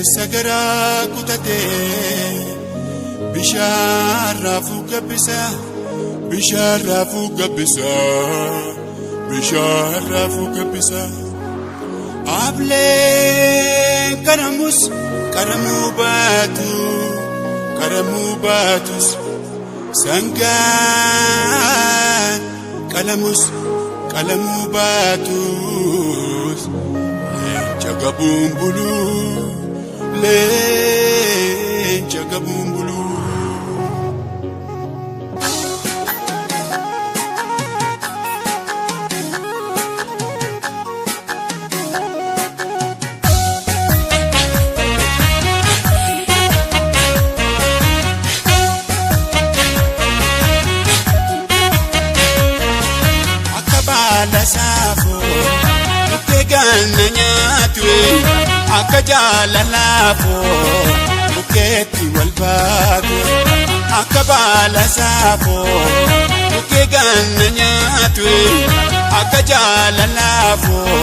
Bineessa garaa kutatee bishaan raafuu gabbisa, bishaan raafuu gabbisa, bishaan raafuu gabbisa. Ablee qaramus qaramuu baatu, qaramuu baatus, sangaan qalamus qalamuu baatus, leenca gabuun buluu, leenca gabuun buluu. Akka baala saafoo bukkee ganna nyaatu, akka jaalalaafoo bukkeetti wal baatu. Akka baala saafoo bukkee ganna nyaatu, akka jaalalaafoo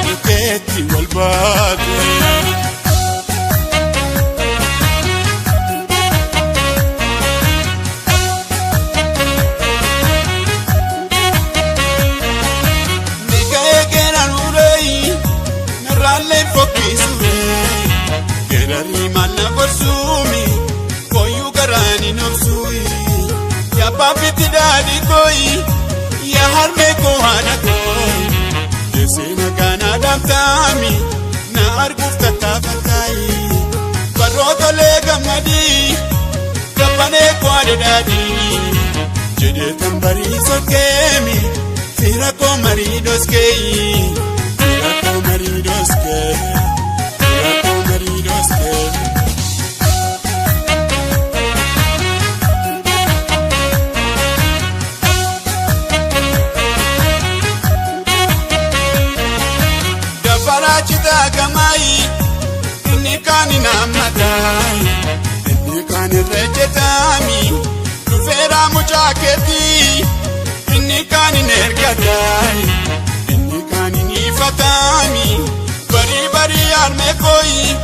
bukkeetti wal baatu. Narraallee fokkisuure, geerarii maal gorsuumi, koyyuu garaan hin obsuuyi, yabbaa fitti daadhii kooyi, yaa harmee koo haadha kooyi, deessee nagaa na dhaamtaami, na arguuf tattaafataayi, barootolee gammadii, gabbanee koo adadaadii, jedhee tan barii sokkeemi, fira koo marii doskeeyi. Fira koo marii doskee, fira koo marii doskee. Dafaraa citaa gamaayi, inni kaan hin hammataayi, inni kaan irra jetaami, dhufeeraa mucaa keetii, inni kaan hin ergataayi, inni kaan hin ifataami, barii barii harmee kooyi,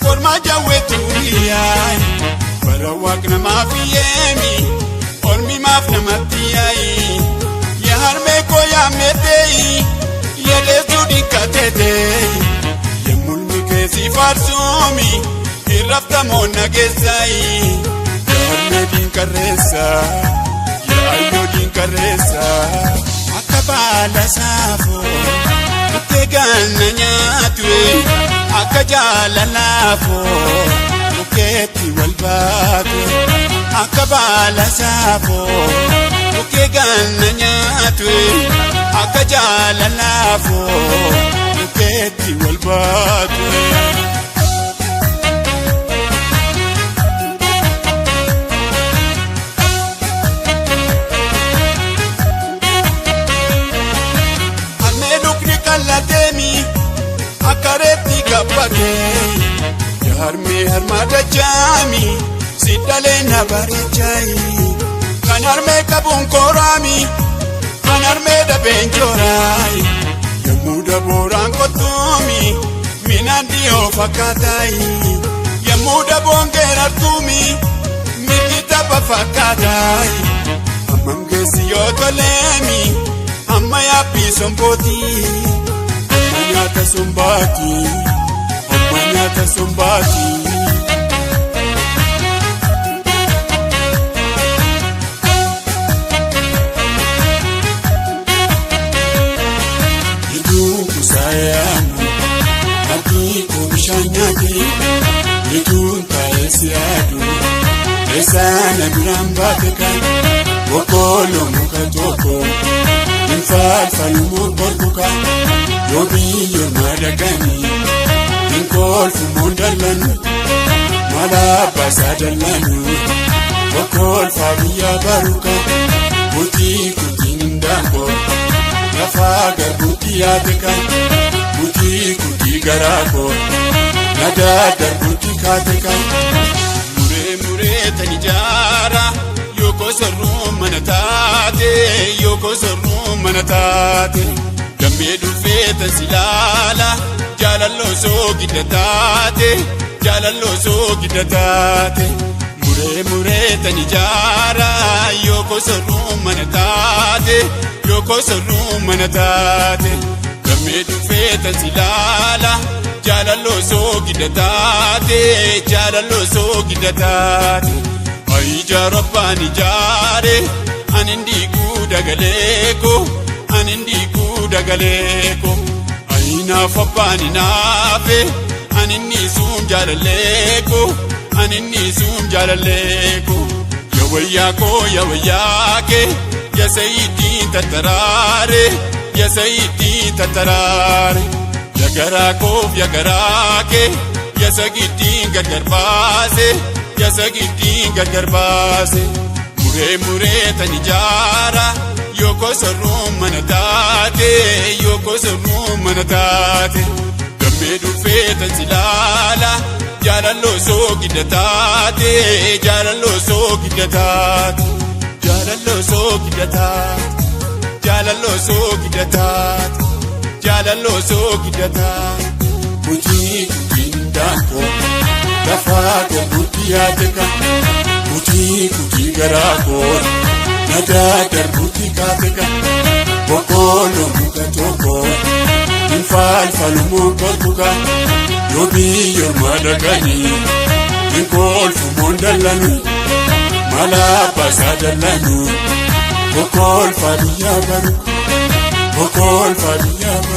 korma jawweetu yaayi, bara waaq namaaf yeemi, ormi maaf namatti yaayi, yaa harmee koo yaamneteeyi, yadeessuu dinkateetee, yemmulmi keessi faarsuumi, irraftamoo nageessaayi, yaa harmee dinqarreessa, yaa ayyoo dinqarreessa. Akka baala saafoo bukkee ganna nyaatu, akka jaalalaafoo bukkeetti wal baatu. Akka baala saafoo bukkee ganna nyaatu, akka jaalalaafoo bukkeetti wal baatu. Harmee lukni kallateemi akka reetti gabbatee, yaa harmee harma dachaami, si dhalee na bareechaayi, kan harmee qabuun kooraami, kan harmee dhabeen jooraayi, yommuu dabooraan qottuumi minaan dhiyoo fakkaataayi, yommuu daboon geerartuumi mirgi tapha fakkaataayi, hammam geessi yoo toleemi, amma yaabbii sombootii, amma nyaata sombaatii, amma nyaata sombaatii. Ituu kusaayamu harki koo bishaan nyaate, ituun taa'ee si yaadu, eessaana biraan baate kan boqqolloo muka tokko hin falfalu morku kan yoo biyyoon madaqanii hin kolfu moon dallanu mala abbaasaa dallanu boqqoolfaa biyya baruka kutii kutiin hin daangoo lafaa garbuutti yaate kan kutii kutii garaa koo nadaa darbuutti kaate kan. Muree muree tan ijaara yookoo sorruu mana taate, yookoo sorruu mana taate, dammee dhufee. dhufeeta silaala jaalalloo soogidda taate jaalalloo soogidda taate muree muree tan ijaara yoo kosorruu mana taate yoo kosorruu mana taate gammee dhufeeta silaala jaalalloo soogidda taate jaalalloo soogidda taate ayi abbaan ijaare ani ndiiguu dagaleeko ani ndiiguu dagaleeko ayinaaf abbaan naafe ani niisuun jaalalleeko ani niisuun jaalalleeko yawayyaakoo yawayyaake yasayitiin tattaraare yasayitiin tattaraare yagaraakoof yagaraake yasagittiin gargar baase yasagittiin gargar baase muree muree tan ijaara yoo kosorruu mana taate yoo kosorruu mana taate gammee dhufee tan silaala jaalalloo soogidda taate jaalalloo soogidda taate jaalalloo soogidda taate jaalalloo soogidda taate jaalalloo soogidda taate. Kutii kutiin daakoo lafaa garbuutti yaadeka kutii kutii garaa koo nagaa darbuutti kaateka boqqolloo muka tokko hin falfalu muka tuka yoo biyyooma dhaqanii hin kolfu moon dallanu mala baasaa dallanu boqqoolfaa biyyaa baru boqqoolfaa biyyaa baru.